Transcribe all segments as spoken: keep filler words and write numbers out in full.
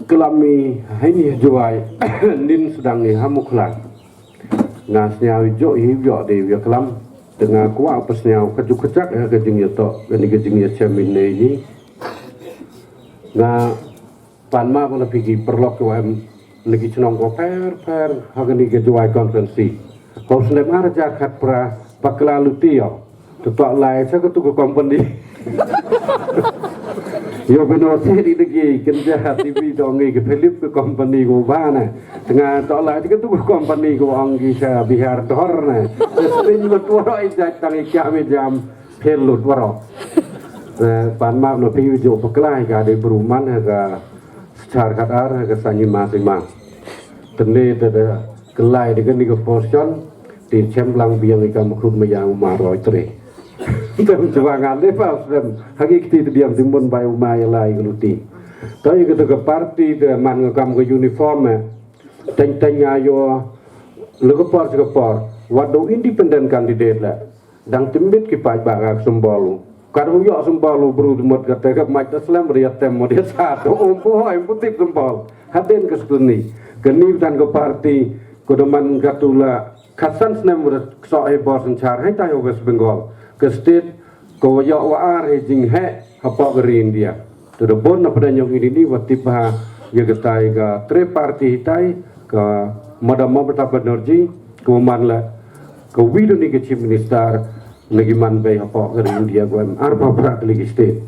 Klam i heini ha Jowai, nin sdang i ha Mukhla. Nga sñiaw i jooh i yoh de ya klam. Te nga kwah u pynsñiaw ka juk ka jak ha ka jingyatoh, kani ka jingyachem i nei ni. Nga pan map na phi ki paralok ki wa em na ki chnong ko pher pher ha kani ka Jowai constituency. Ko snem ar hajar khatphra bakla luti yow. Te toh lai cha katu ka company. Yow pynnoh te di dagi kynja TV dong ngi ka Philip ka company ko ba na. Te nga toh lai cha katu ka company ko ong ki cha Bihar dor na. Te sting lut waroh i jait tang i kya me jam phel lut waroh. Te pan map na phi u jooh bakla i ka de bru man ha ka Star khat ar ha ka Sanyima Sima. Te ne te da kylla i de kani ka portion, te chem lang biang i ka mkhut ma ya u ma roi tre. Te chwa nga le pa snem, ha ki kti te diam timbun bai u ma ya lai ka luti. Te i ka te ka party te man ka kam ka uniform eh. Teng teng nga yoh, le ka por cha ka por, wat do independent candidate le. Dang timbit ki paidbah ka symbol u. Ka dang yoh symbol u bru mut ka te ka mait da slem ria tem mut ya sa to um po hoi pu tip symbol. Hadien ka skuni. Kani tan ka party ko da man ka tu la khatsan snem wa kso e bor synchar hai tai West Bengal. Ka state ko wa yoh wa ar he jing he hapoh ka ri India. Te da bun na pdeng yong ini ni wa tip bha ya ka tai ka triparty hi tai ka Madam Mamata Banerjee ko man la ka wi do ni ka Chief Minister na ki man bei hapoh ka ri India ko em ar phaw phra tylli ki state.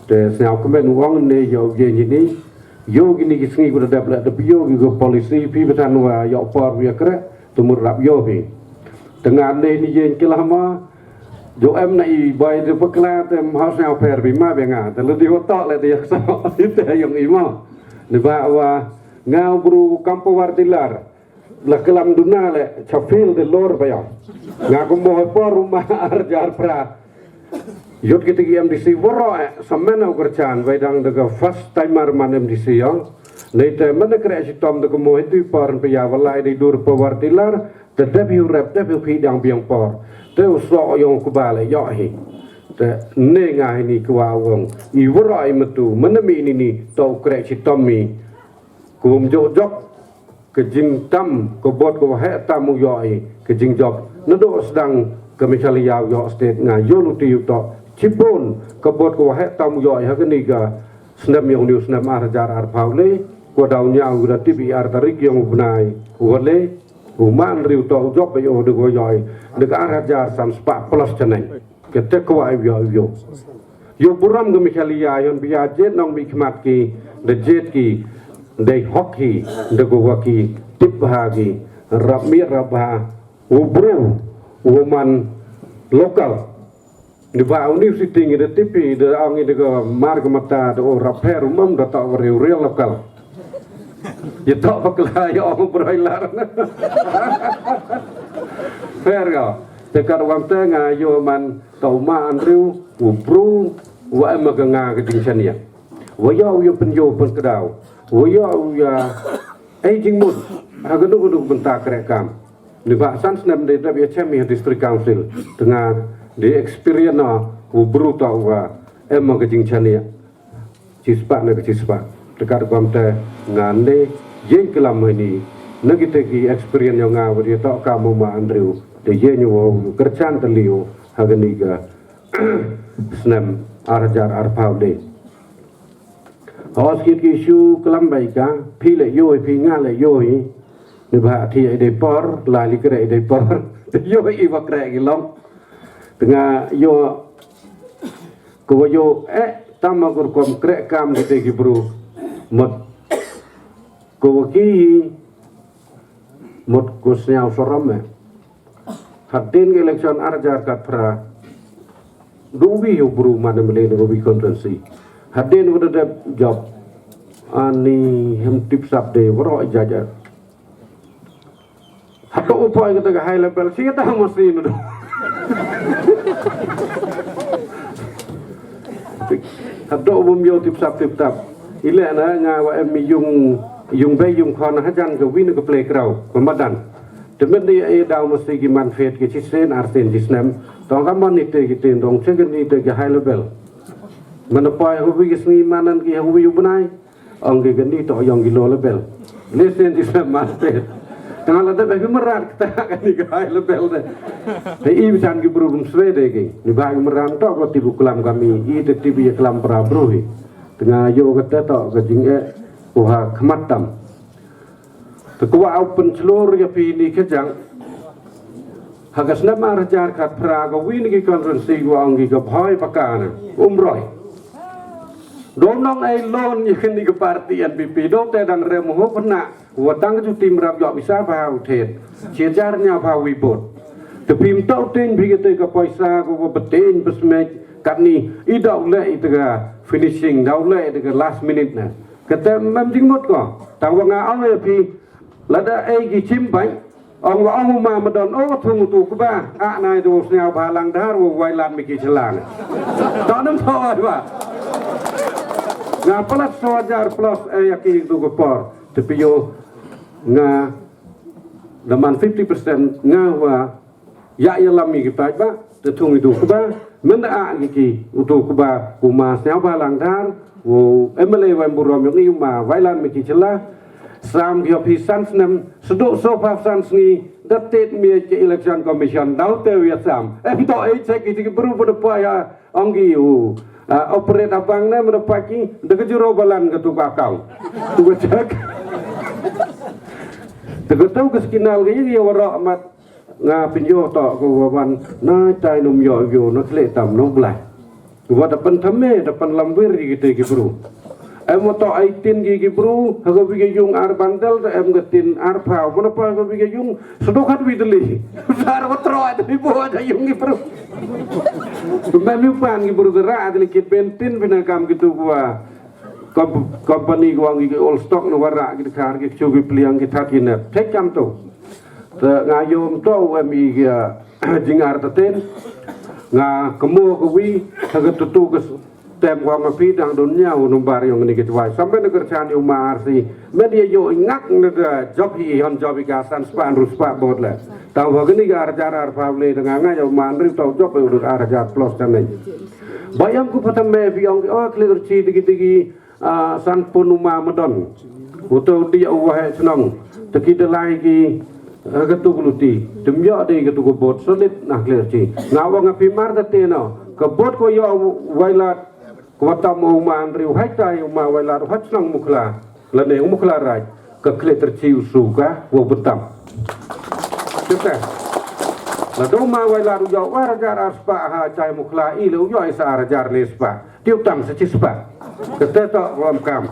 Te sñiaw kmen u ong ne yow ye ni ni yow ki ni ki sngi ko da dep la da yow ki ko policy phi bthan wa yow por wi ya kre te mut rap yow phi. Te nga ne ni ye ki la ma Jo em na i bai de bakla te em haus na pher bi ma be nga te le di wa toh le di yak so i te yong i mo. Ni ba wa nga u bru kam power tiller. La klam duna le cha fil de lor ba ya. Nga ko mo por u ma ar jar pra. Yot ki te ki MDC woro e sa men u kerchan bai dang de ka first timer man MDC yong. Nei te men de kre si tom de ko mo hitu por pe ya walai de dur power tiller. Te dep hi u rep, dep hi u phi dang biang por. Te u soh yong u kba le yoh hi. Te ne nga hi ni kwah u ong. I wara i matu, mana mi ni ni, to u kreh chi tom mi. Kum jok jok, ka jingtam, ka bot ka waheh tam u yoh i, ka jingjop. Nadooh sdang ka Meghalaya u yoh state nga, yoh luti u toh. Chibun, ka bot ka waheh tam u yoh i, ha kani ka snem yong ni u snem ar hajar ar phaw le, ko daw nia u da tip i ar tarik yong u bnai, u le, U man riu to u jop ba yo de go yoi. De ka ar hajar san spah plus chaneng. Ke te kwah yo yo. Yo burom ka Meghalaya yon bia jet nong mi khmat ki, de jet ki, de hok ki, de go wa ki, tip ha ki, rap mi rap ha, u bru, u man local. Ni ba u ni u sitting i da tipi, da ong i da ka mar ka mata, da o rap her u mam, da tau wa riu rial lokal. Ya tau bakla, ya ong broiler. Fer ka. Te ka ruang te nga yo man tau ma an riu, u bru, wa em ka nga ka jingchania. Wa ya u ya pen yo pen kedau. Wa ya u ya, eh, jingmut. Ha ka du ka du benta krek kam. Ni ba san snem de dap ya chem ya district council. Tenga de experience na u bru ta wa em ka jingchania. Chispa na ka chispa. Tekat kwam te nga ne yen kelam ni. Na kita ki experience ya nga wa dia ta ka mama Andrew. De yen wa kerchan te liu ha ka ni ka snem ar hajar ar phaw de. Hos kit ki shu kelam bai ka, phi le yo, phi nga le yo. Ni ba thi ai de por, la li kre ai de por. Yo i wa kre ki long. Tenga yo ko wa yo, eh, tam ma kur kom kre kam ki te ki bru. Mot ko wa ki mot ko sniaw sorom eh. Hadien ka election ar hajar kat phra. Du wi u bru man em le du wi constituency. Hadien wa da dep job. Ani hem tip sap de waro jaja. Hato u poi kata ka high level si kata mesti nu. Hato u bum yo tip sap tip tap. Ile na nga wa em yung, yung bei yung khon hajan ka win ka playground. Pemadan. Te men di e daw mesti ki man fet ki chi sen ar sen chi snem. Tong ka man ni te ki ten dong che ki ni te ki high level. Mana pai hu wi ki sngi manan ki hu wi u bnai. Ong ki kani toh yong ki low level. Listen this man state. Tang la da ba ki marat kata kani ka high level de. Te i bisan ki bru bym swe de ki. Ni ba ki marat toh ko tibu klam kami. I te tibu ya klam para bru hi. Tang yo kata toh ka jing e. Ko ha khmat tam. Te ko wa open chlur ya phi ni ka jang. Ha ka snem ar hajar khatphra ka wi ni ki constituency wa ong ki ka Bhoi Pakana, Umroi. Do nong ai lon ya kani ka party N P P, do te dang rem ho pna, wa tang ju tim rap yok bisa ba u thet. Chi hajar nya ba wi bot. Te phim tau tin bi kate ka paisa ko ko betin besmek katni i dau le i te ka finishing, dau le i te ka last minute na. Kate mem jingmut ko. Tang wa nga ong ya phi, lada ai ki chim bai, ong wa ong u ma Madon, o thung tu kba, a nai du sniaw ba lang dhar, wa wai lan mi ki chelan. To nam to ba. Nga palat so hajar plus, e ya ki tu ko por. Te phi yo nga daman fifty percent nga wa ya ya lam mi ki paid ba. Te thung i du kba, men a ki ki, u du kba, u ma sniaw ba lang dhar, u M L A wa em burom yong i u ma, wai lan mi ki chela, sam ki hop hi san snem, sdok so pha san sngi, da tet mi ki election commission, dau te wi sam. Em to e check ki ki bru bu da pa ya, ong ki u, a, operate abang ne, men da pa ki, da ka juro balan ka tu ka account. Tu ka check. Da ka tu ka skinal ki, ya waro mat, Nga pynyoh to ko wa wan, na tai num yoh yoh na khle tam nong blai. Wa da pan thamme, da pan lamwir ki te ki bru. Em wa to ai tin ki ki bru, ha ka wi ka yung ar bandel, da em ka tin ar phaw, mana pa ka wi ka yung, sdok hat wi deli. Sar wa tro ai deli bo da yung ki bru. Mem yu pan ki bru da ra deli kit ben tin bina kam ki tu wa. Kom-, company ko ang ki all stock na wara ki khar ki chu ki pliang ki that ki ne. Thek kam tu. Te nga yom to em i ki, ah, jingar ta ten. Nga kemo ko wi, ha ka tu tu ka s-, tem ko ma phi dang dunia u number yong ni ki tuai. Sampai na kerchan yong ma R C. Media yo i ngak na ka job hi hon job i ka san spah ru spah bot le. Tau ha kini ka ar hajar ar phaw le, nga nga yong ma Andrew tau job u ar hajar plus tan ni. Ba yong ku phatam me bi yong ki, oh, clear chi digi digi, ah, san pun u ma Madon. U tu di u wa he chnong. Te ki de lai ki, eh, ka tu ku luti. Te myo de ka tu ku bot solid na clear chi. Nga wa nga phi mar da te no. Ka bot ko yo Wailat, ko wa tam u ma Andrew, hai tai u ma Wailat, u ha chnong Mukhla. Lane u Mukhla Raij, ka khle ter chi u su ka, wa bentam. Kete. La do ma Wailat u yo, wa ar hajar ar spah ha chai Mukhla, i le u yo i sa ar hajar le spah. Ti u tam sa chi spah. Kete to wa em kam.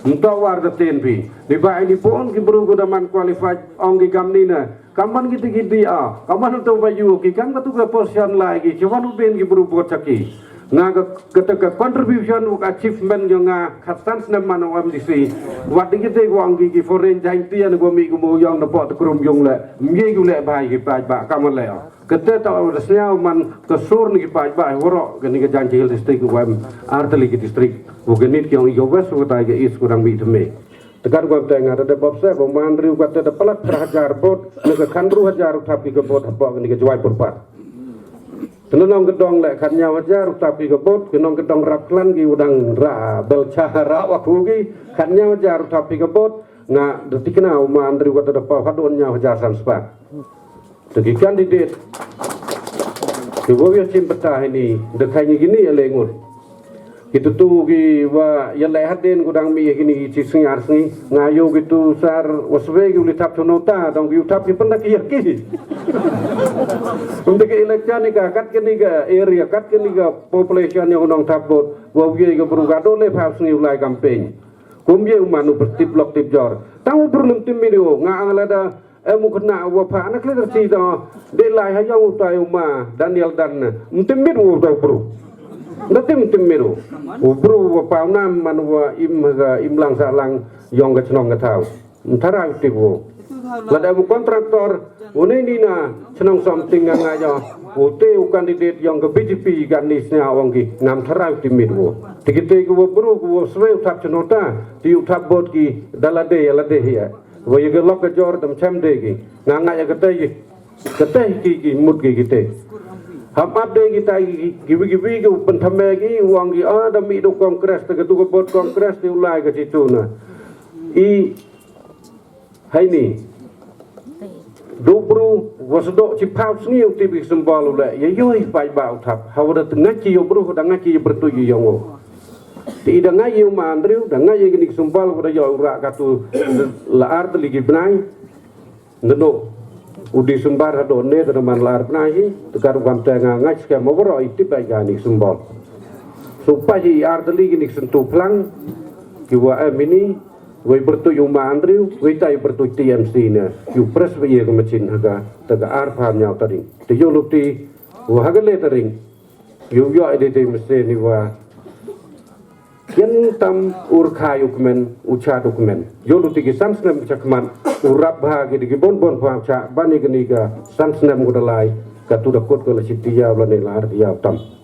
Nto wa ar da ten bi. Ni ba ini pon ki bru ko da man qualified, ong ki kam ni na. Kaman ki ti ki di a, kaman tu ba yu ki kam ka tu ka position lai ki, ki wan u ben ki bru bot chaki. Nga ka, ka ta ka contribution u ka achievement yong nga khat san snem man u M D C. Wat di ki te wang ki, ki foreign jain tian ko mi ko mo yong na pot krum yong le. Mye ku le bai ki paid ba kaman le. Ka te ta u da sniaw man ka sur ni ki paid ba waro ka ni ka Jaintia Hills District u em artali ki district. U ka nit ki yong i ka west u ka tai ka east ku dang mi te me. Te ka rukom te nga te da bop se, ba man riu ka te da palat phra hajar bot, ne ka khan ru hajar u thap ki ka bot hapoh ni ka Jowai Purpat. Te nong ka dong le khan ñiaw hajar u thap ki ka bot, ki nong ka dong rap klan ki u dang ra, bel cha ra wa khu ki, khan ñiaw hajar u thap ki ka bot, nga da tikna u man riu ka te da paw hadon ñiaw hajar san spah. Te ki candidate ki wa ya chim pata hini, da khai ni kini ya le ngut. Ki tu tu ki wa ya le hadin ku dang mi ya kini ki chi sngi ar sngi. Nga yo ki tu sar wa swe ki u li thap chu nota, dong ki u thap ki pynda ki ya ki. Unda ki election ni ka, kat kini ka area, kat kini ka population ya u nong thap bot. Wa u ye ka bru ka do le phap sngi u lai campaign. Kum ye u man u pyrtip lok tip jor. Tang u bru lim tim mi dio, nga ang lada Em u khynnah wa pha na klet rti da. De lai ha yong u tai u ma Daniel Dan na. Mtim mit u da bru. Na tim mtim mit u. U bru wa paw nam man wa im ha im lang sa lang yong ka chnong ka thaw. Mtharai u tip u. Lada em u contractor u nei ni na chnong Somting nga nga yo. U te u candidate yong ka B J P ka ni snya ong ki ngam tharai u tip mit u. Tiki te ki wa bru ki wa swe u thap chnota. Ti u thap bot ki da lade ya lade hi ya. Wa ya ka lok ka jor dam chem de ki. Nga nga ya ka te ki. Ka te ki ki mut ki ki te. Ham ap de ki tai ki, ki wi ki wi ki u pynthame ki, u ong ki, ah, da mih du Congress, te ka tu ka bot Congress, te u lai ka chi tu na. I, hai ni. Du bru, wa sdok chi phaw sngi u tip i symbol u le, ya yoi paidbah u thap. Hawa da tnga chi yo bru, da nga chi yo bru tu yo yong o. Te i da nga yo ma Andrew, da nga yo kini ki symbol, wa da yo u ra ka tu la ar tylli ki bnai. Nano, u December hadooh ne, te man la ar bnai hi, te ka rukom te nga ngai skem overall i tip ai ka ni symbol. So pa hi ar tylli ki ni sentu plang, ki wa em ini, wei bertuj u ma Andrew, wei tai bertuj T M C ne, ki u press wei ye ka machine ha ka, te ka ar phan nyau taring. Te yo luti, wa ha ka le taring, yo yo ide te mesen ni wa, Yen tam ur khai u kmen, u cha du kmen. Yo luti ki san snem cha kman, u rap bha ki di ki bon bon pha cha, bani kani ka san snem ko da lai, ka tu da kot ko la chi ti yaw la ne la ar ti yaw tam.